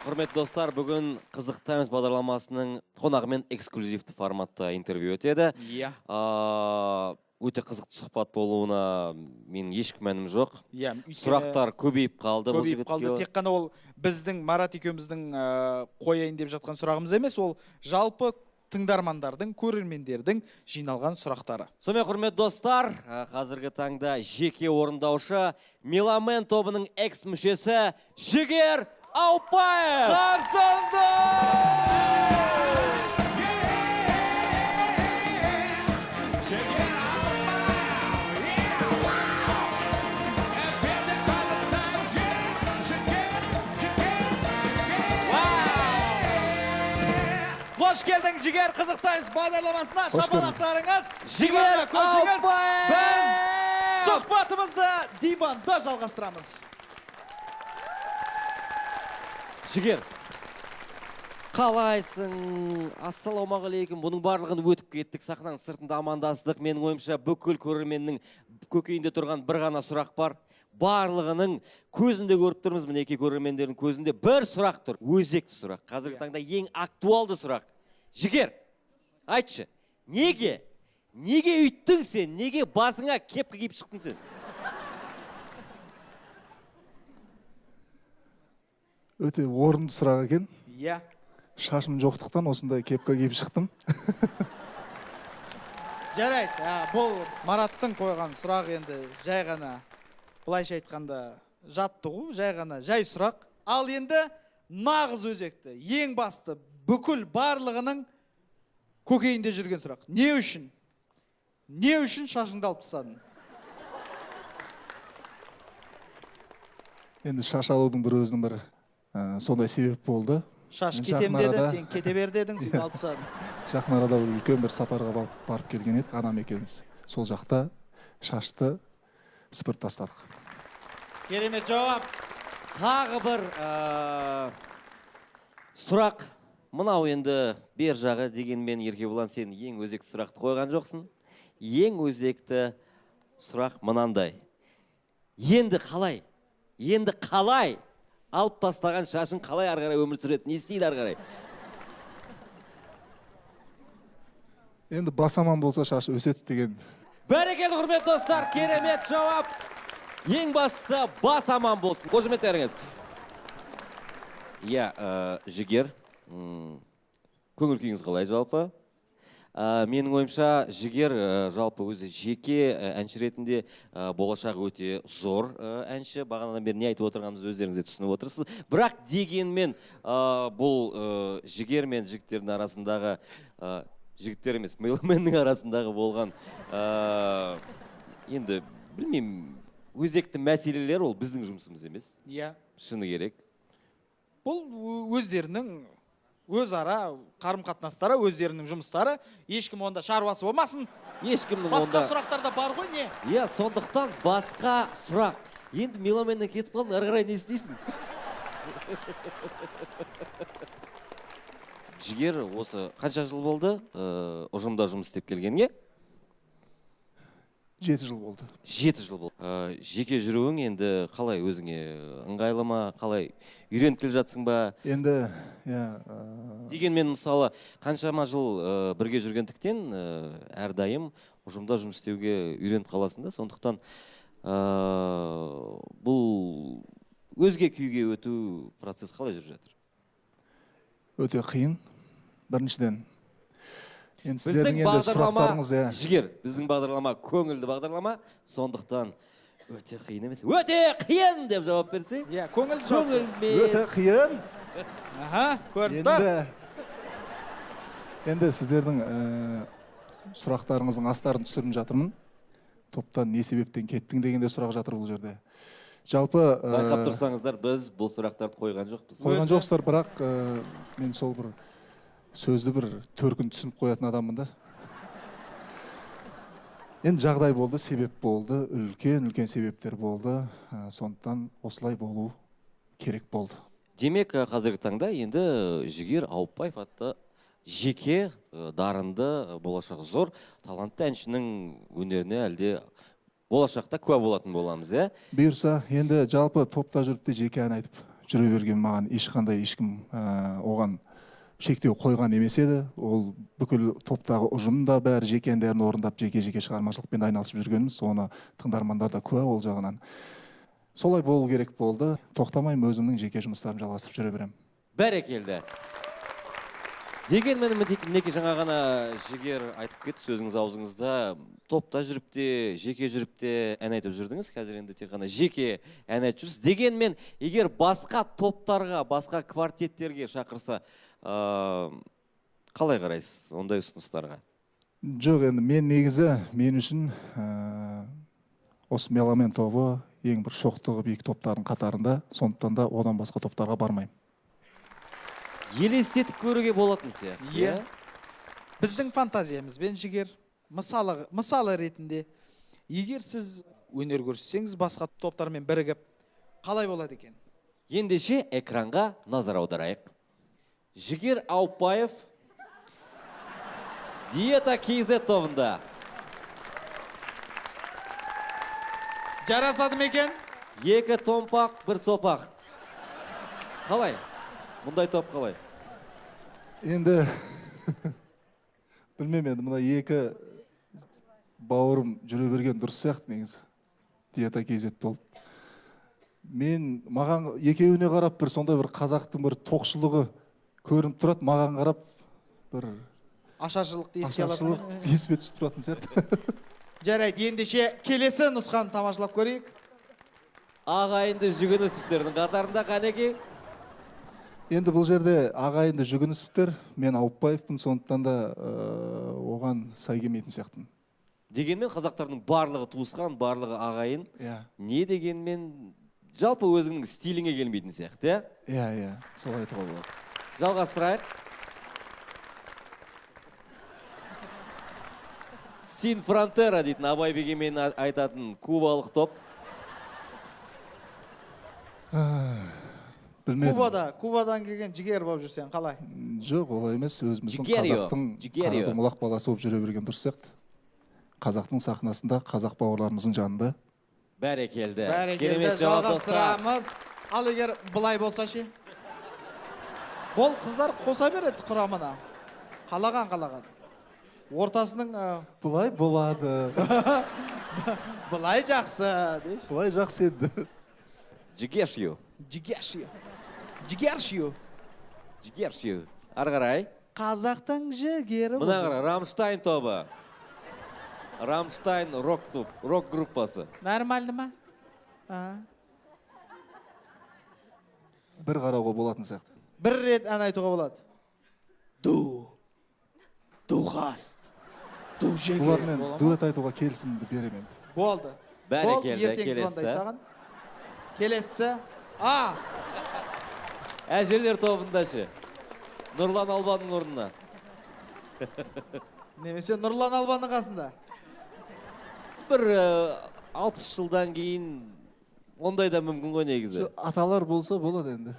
Құрметті достар, бүгін Қызық Таймс бағдарламасының қонағымен эксклюзивті форматта интервью өтеді. Иә. Өте қызықты сұхбат болуына менің еш күмәнім жоқ. Иә, өйткені Сұрақтар көбейіп қалды бұл көбейіп қалды. жігітке. Тек қана ол біздің Марат екеуміздің қояйын деп жатқан сұрағымыз емес, ол жалпы тыңдармандардың, көрермендердің жиналған сұрақтары. Сонымен, құрметті достар, қазіргі таңда жеке орындаушы, Меломен тобының экс мүшесі Жігер Аупбаев. Қарсы алыңыздар! Қош келдің, Жігер, Қызық Таймс бағдарламасына! Қош көрдік. Шапалақтарыңыз! Жігер Диванға көшіңіз. Аупбаев! Біз сұхбатымызды диванда жалғастырамыз. Жігер, қалайсың? Ассалаумағалейкум. Бұның барлығын өтіп кеттік, сахнаның сыртында амандастық. Менің ойымша, бүкіл көрерменнің көкейінде тұрған бір ғана сұрақ бар. Барлығының көзінде көріп тұрмыз, мінекей, көрермендердің көзінде бір сұрақ тұр. Өзекті сұрақ. Қазіргі таңда ең актуалды сұрақ. Жігер, айтшы, неге? Неге үйттің сен? Неге басыңа кепка киіп шықтың сен? Өте орынды сұрақ екен. Шашым жоқтықтан осындай кепка киіп шықтым. Жарайды, бұл Мараттың қойған сұрақ енді жай ғана, былайша айтқанда, жаттығу, жай ғана жай сұрақ. Ал енді нағыз өзекті, ең басты, бүкіл барлығының көкейінде жүрген сұрақ. Не үшін? Не үшін шашыңды алып тастадың? Енді шаш алудың бір өзінің бір сондай себеп болды. Шаш Мен кетем жақын деді, арада- сен кете бер дедің, сөйтіп алып тастадың. Жақын арада бір үлкен бір сапарға барып келген едік анам екеуміз. Сол жақта шашты сыпырып тастадық. Керемет жауап. Тағы бір сұрақ. Мынау енді бер жағы дегенмен, Еркебұлан, сен ең өзекті сұрақты қойған жоқсың. Ең өзекті сұрақ мынандай. Енді қалай? Енді қалай? Алып тастаған шашын қалай ары қарай өмір сүреді? Не істейді ары қарай? Енді бас аман болса, шаш өседі деген. Бәрекелді, құрметті достар, керемет жауап. Ең бастысы, бас аман болсын. Қошеметтеріңіз. Иә, Жігер, көңіл күйіңіз қалай жалпы? Менің ойымша, Жігер жалпы өзі жеке әнші ретінде болашағы өте зор әнші. Бағанадан бері не айтып отырғанымызды өздеріңіз де түсініп отырсыз. Бірақ дегенмен бұл Жігер мен жігіттердің арасындағы, жігіттер емес, меломеннің арасындағы болған енді білмеймін, өзекті мәселелер, ол біздің жұмысымыз емес. Шыны керек. Бұл өздерінің өзара қарым қатынастары, өздерінің жұмыстары, ешкім онда шаруасы болмасын. Ешкімнің Басқа онда сұрақтар да бар ғой, не? Иә, сондықтан басқа сұрақ. Енді меломеннен кетіп қалдың, ары қарай не істейсің? Жігер, осы қанша жыл болды ұжымда жұмыс істеп келгенге? 7 жыл болды. 7 жыл болды. Жеке жүруің енді қалай, өзіңе ыңғайлы ма, қалай, үйреніп келе жатсың ба? Енді иә Дегенмен, мысалы, қаншама жыл бірге жүргендіктен, әрдайым ұжымда жұмыс істеуге үйреніп қаласың да. Сондықтан бұл өзге күйге өту процесс қалай жүріп жатыр? Өте қиын, біріншіден. Енді Біздің сіздердің енді бағдарлама, сұрақтарыңыз, иә. Жігер, біздің бағдарлама көңілді бағдарлама, сондықтан өте қиын емес, өте қиын деп жауап берсе. Иә, көңілді жауап. Көңілмен. Өте қиын. Аха, көрініп тұр. Енді сіздердің сұрақтарыңыздың астарын түсіріп жатырмын. Топтан не себептен кеттің деген де сұрақ жатыр бұл жерде. Жалпы Байқап тұрсаңыздар, біз бұл сұрақтарды қойған жоқпыз. Қойған жоқсыздар, бірақ мен сол бір сөзді бір төркін түсініп қоятын адаммын да. Енді жағдай болды, себеп болды, үлкен үлкен себептер болды. Сондықтан осылай болу керек болды. Демек, қазіргі таңда енді Жігер Ауыпбаев атты жеке дарынды, болашағы зор талантты әншінің өнеріне әлде болашақта куә болатын боламыз, иә? Бұйырса. Енді жалпы топта жүріп те жеке ән айтып Жүре берген маған ешқандай ешкім оған шектеу қойған емес еді. Ол бүкіл топтағы ұжым да бәрі жеке әндерін орындап, жеке-жеке шығармашылықпен айналысып жүргеніміз, оны тыңдармандар да куә ол жағынан. Солай болу керек болды. Тоқтамаймын, өзімнің жеке жұмыстарымды жалғастырып жүре беремін. Бәрекелді. Дегенмен мінекей жаңа ғана Жігер айтып кетті, сөзіңіз аузыңызда, топта жүріп те, жеке жүріп те ән айтып жүрдіңіз. Қазір енді тек қана жеке ән айтып жүрсіз. Дегенмен, егер басқа топтарға, басқа квартеттерге шақырса, қалай қарайсыз ондай ұсыныстарға? Жоқ, енді мен негізі, мен үшін осы Меломен тобы ең бір шоқтығы биік топтардың қатарында, сондықтан да одан басқа топтарға бармаймын. Елестетіп көруге болатын сияқты, Иә. иә? Біздің фантазиямызбен, Жігер, мысалы ретінде, егер сіз өнер көрсетсеңіз басқа топтармен бірігіп, қалай болады екен? Ендеше экранға назар аударайық. Жігер Аупбаев Диета KZ тобында. Жарасады ма екен? Екі томпақ, бір сопақ. Қалай? Мұндай топ қалай? Енді білмеймін, енді мына екі бауырым жүре берген дұрыс сияқты негізі. Диета KZ болып. Мен маған екеуіне қарап бір сондай бір қазақтың бір тоқшылығы көрініп тұрады, маған қарап бір ашаршылықты еске аласың. Ашаршылық есіме түсіп тұратын сияқты. Жарайды, ендеше келесі нұсқаны тамашалап көрейік. Ағайынды Жүгінісовтердің қатарында қанекей. Енді бұл жерде ағайынды Жүгінісовтер, мен Ауыпбаевпын, сондықтан да оған сай келмейтін сияқтымын. Дегенмен қазақтардың барлығы туысқан, барлығы ағайын. Иә. Не дегенмен жалпы өзіңнің стиліңе келмейтін сияқты, иә? Иә, иә, солай айтуға болады. Жалғастырайық. Син Фронтера дейтін Абай Бегемен айтатын кубалық топ. Білмедім. Кубадан келген Жігер болып жүрсең қалай? Жоқ, олай емес. Өзіміздің Жігерио, қазақтың Жігерио. қара домалақ баласы болып жүре берген дұрыс сияқты. Қазақтың сахнасында, қазақ бауырларымыздың жанында. Бәрекелді. Бәрекелді, Керемет жауап, достар. жалғастырамыз. Ал егер былай болса ше? Бұл қыздар қоса береді құрамына. Қалаған, қалаған. Ортасының Былай болады. Былай жақсы, дейші. Былай жақсы енді. Жігершю. Жігершю. Жігершю. Жігершю. Ары қарай. Қазақтың жігері Мына болсын. қара, Рамштайн тобы. Рамштайн рок топ, рок группасы. Нормально ма? А. Бір қарауға болатын сияқты. Бір рет ән айтуға болады. Ду. Духаст. Ду жігер. Бұлармен Бола ма? дуэт айтуға келісімді беремін енді. Болды. Бәрекелді, Болды, ертең келесі. звондайды саған. Келесі. А. Әжелер тобында ше. Нұрлан Албанның орнына. Немесе Нұрлан Албанның қасында. Бір 60 жылдан кейін ондай да мүмкін ғой негізі. Şu аталар болса болады енді.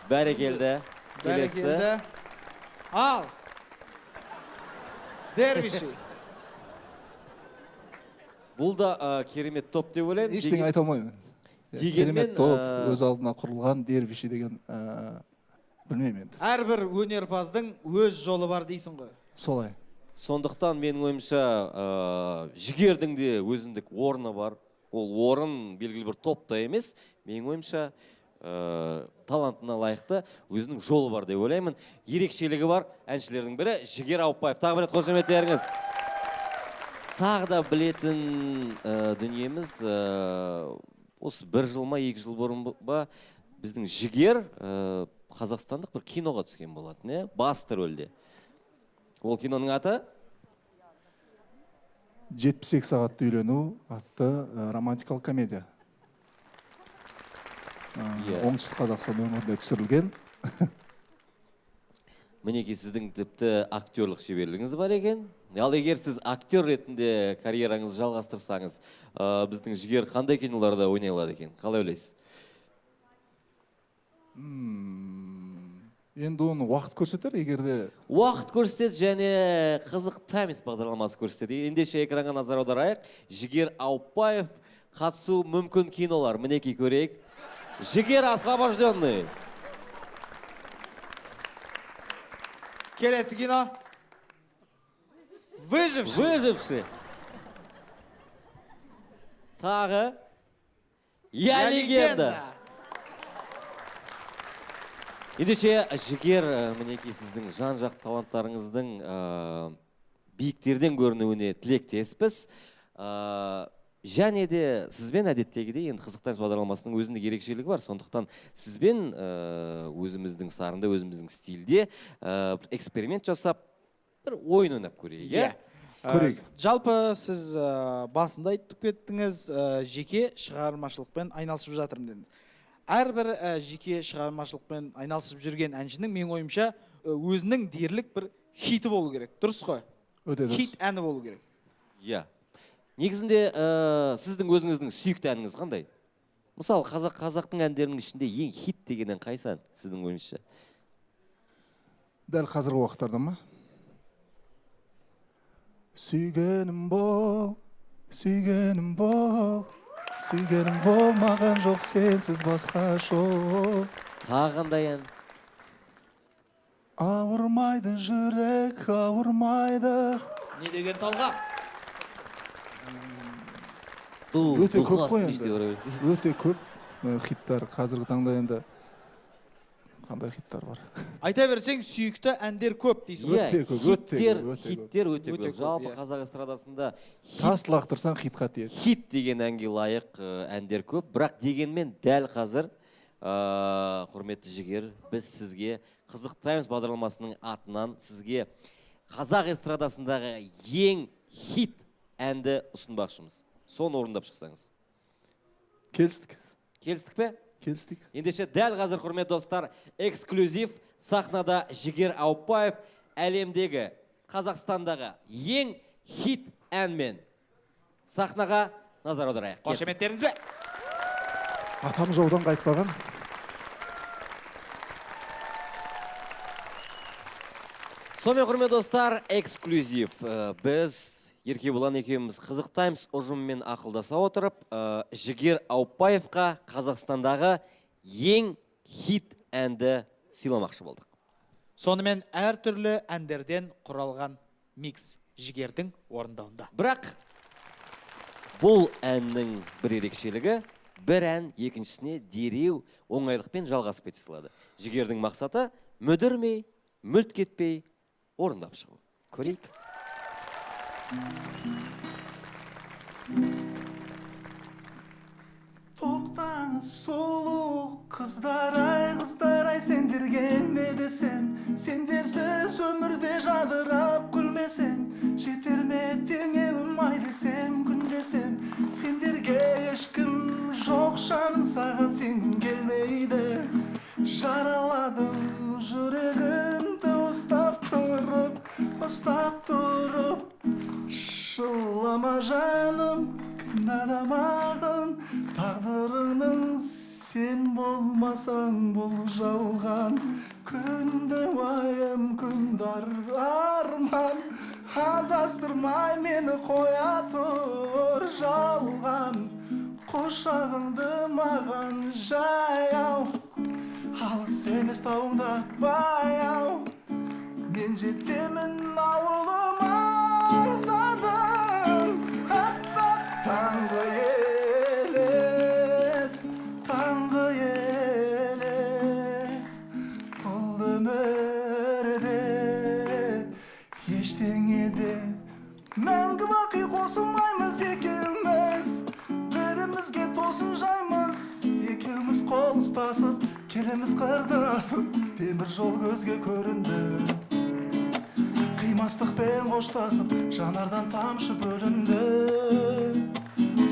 Бәрекелді. Келесі. Бәрекелді. Ал. Дервиши. Бұл да керемет топ деп ойлаймын. Ештеңе айта алмаймын. Дегенмен, Керемет топ, өз алдына құрылған Дервиши деген білмеймін енді. Әрбір өнерпаздың өз жолы бар дейсің ғой. Солай. Сондықтан менің ойымша, Жігердің де өзіндік орны бар. Ол орын белгілі бір топта емес. Менің ойымша, талантына лайықты өзінің жолы бар деп ойлаймын. Ерекшелігі бар әншілердің бірі Жігер Ауыпбаев. Тағы бір рет қошеметтеріңіз. Тағы да білетін дүниеміз, осы бір жыл ма, екі жыл бұрын ба, біздің Жігер қазақстандық бір киноға түскен болатын, иә? Басты рөлде. Ол киноның аты? 72 сағатты үйлену атты романтикалық комедия. Оңтүстік Қазақстан өңірінде түсірілген. Мінекей сіздің тіпті актерлік шеберлігіңіз бар екен. Ал егер сіз актер ретінде карьераңызды жалғастырсаңыз, біздің Жігер қандай киноларда ойнай алады екен? Қалай ойлайсыз? Енді оны уақыт көрсетер, егер де Уақыт көрсетеді және Қызық Таймс бағдарламасы көрсетеді. Ендеше экранға назар аударайық. Жігер Ауыпбаев қатысуы мүмкін кинолар. Мінекей көрейік. Жігер освобожденный. Келесі кино. Выживший. Выживший. Тағы Я легенда. Ендеше, Жігер, мінекей, сіздің жан жақты таланттарыңыздың биіктерден көрінуіне тілектеспіз. Және де сізбен әдеттегідей енді Қызық Таймс бағдарламасының өзіндік ерекшелігі бар. Сондықтан сізбен өзіміздің сарында, өзіміздің стильде бір эксперимент жасап, бір ойын ойнап көрейік, иә? Иә. Көрейік. Жалпы сіз басында айтып кеттіңіз, жеке шығармашылықпен айналысып жатырмын дедіңіз. Әрбір жеке шығармашылықпен айналысып жүрген әншінің, менің ойымша, өзінің дерлік бір хиті болу керек. Дұрыс қой? Өте дұрыс. Хит әні болу керек. Иә. Негізінде сіздің өзіңіздің сүйікті әніңіз қандай? Мысалы, қазақтың әндерінің ішінде ең хит деген ән қайсы ән сіздің ойыңызша? Дәл қазіргі уақыттарда ма? Сүйгенім бол, сүйгенім бол, сүйгенім бол, маған жоқ сенсіз басқа жол. Тағы қандай ән? Ауырмайды жүрек, ауырмайды. Не деген талғам? Өте көп қой Духлас енді. Деп ора берсең. Өте көп хиттар қазіргі таңда. Енді қандай хиттар бар? Айта берсең, сүйікті әндер көп дейсің ғой. Иә, Өте көп, өте хиттер, көп, өте көп. Хиттер өте Өте көп. көп, Жалпы иә. қазақ эстрадасында хит, Тас лақтырсаң, хитқа тиеді. Хит деген әнге лайық әндер көп. Бірақ дегенмен дәл қазір, құрметті Жігер, біз сізге Қызық Таймс бағдарламасының атынан сізге қазақ эстрадасындағы ең хит әнді ұсынбақшымыз. Соны орындап шықсаңыз. Келістік. Келістік пе? Келістік. Ендеше, дәл қазір, құрметті достар, эксклюзив сахнада Жігер Ауыпбаев әлемдегі, Қазақстандағы ең хит әнмен. Сахнаға назар аударайық. Кеттік. Қошеметтеріңізбен. Атам жаудан қайтпаған. Сонымен, құрметті достар, эксклюзив. Біз Еркебұлан екеуміз Қызық Таймс ұжымымен ақылдаса отырып, Жігер Ауыпбаевқа Қазақстандағы ең хит әнді сыйламақшы болдық. Сонымен, әртүрлі әндерден құралған микс Жігердің орындауында. Бірақ бұл әннің бір ерекшелігі: бір ән екіншісіне дереу оңайлықпен жалғасып кете салады. Жігердің мақсаты мүдірмей, мүлт кетпей орындап шығу. Көрейік. Тоқтаңыз, сұлу қыздар ай, қыздар ай, сендерге не десем? Сендерсіз өмірде жадырап күлмесем, жетер ме теңеуім ай десем, күн десем? Сендерге ешкім жоқ, жаным, саған сенгім келмейді. Жараладың жүрегімді ұстап тұрып, ұстап тұрып. Жылама, жаным, кінәламағын, тағдырыңның сен болмасаң бұл жалған. Күнді уайым, күнді арман, адастырмай мені, қоя тұр жалған. Құшағыңды маған жаяу, алыс емес тауыңда баяу. Мен жетемін ауылым, аңсадым аппақ таңғы елес, таңғы елес. Бұл өмірде ештеңеде мәңгі бақи қосылмаймыз екеуміз, бірімізге тосын жаймыз. Екеуміз қол ұстасып келеміз қырды асып, темір жол көзге көрінді. Қимастықпен қоштасып, жанардан тамшы бөлінді.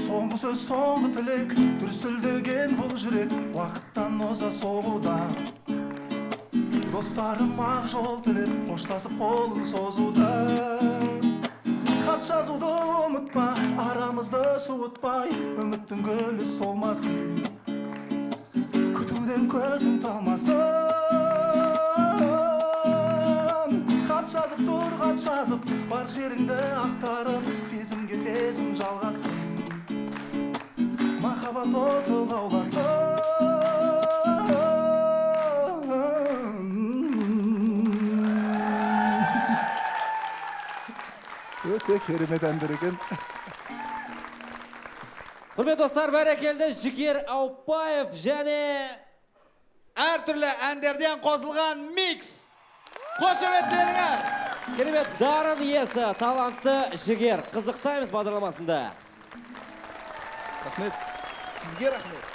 Соңғы сөз, соңғы тілек, дүрсілдеген бұл жүрек уақыттан оза соғуда. Достарым ақ жол тілеп, қоштасып қолын созуда. Хат жазуды ұмытпа, арамызды суытпай, үміттің гүлі солмасын, күтуден көзің талмасын. Хат жазып тұр, хат жазып, бар жеріңді ақтарып, сезімге сезім жалғасын, махаббат оты лауласын. Өте керемет әндер екен. Құрметті достар, бәрекелді, Жігер Аупбаев және әртүрлі әндерден қосылған микс. Қошеметтеріңіз! Керемет дарын иесі, талантты Жігер Қызық Таймс бағдарламасында. Рахмет. Сізге рахмет.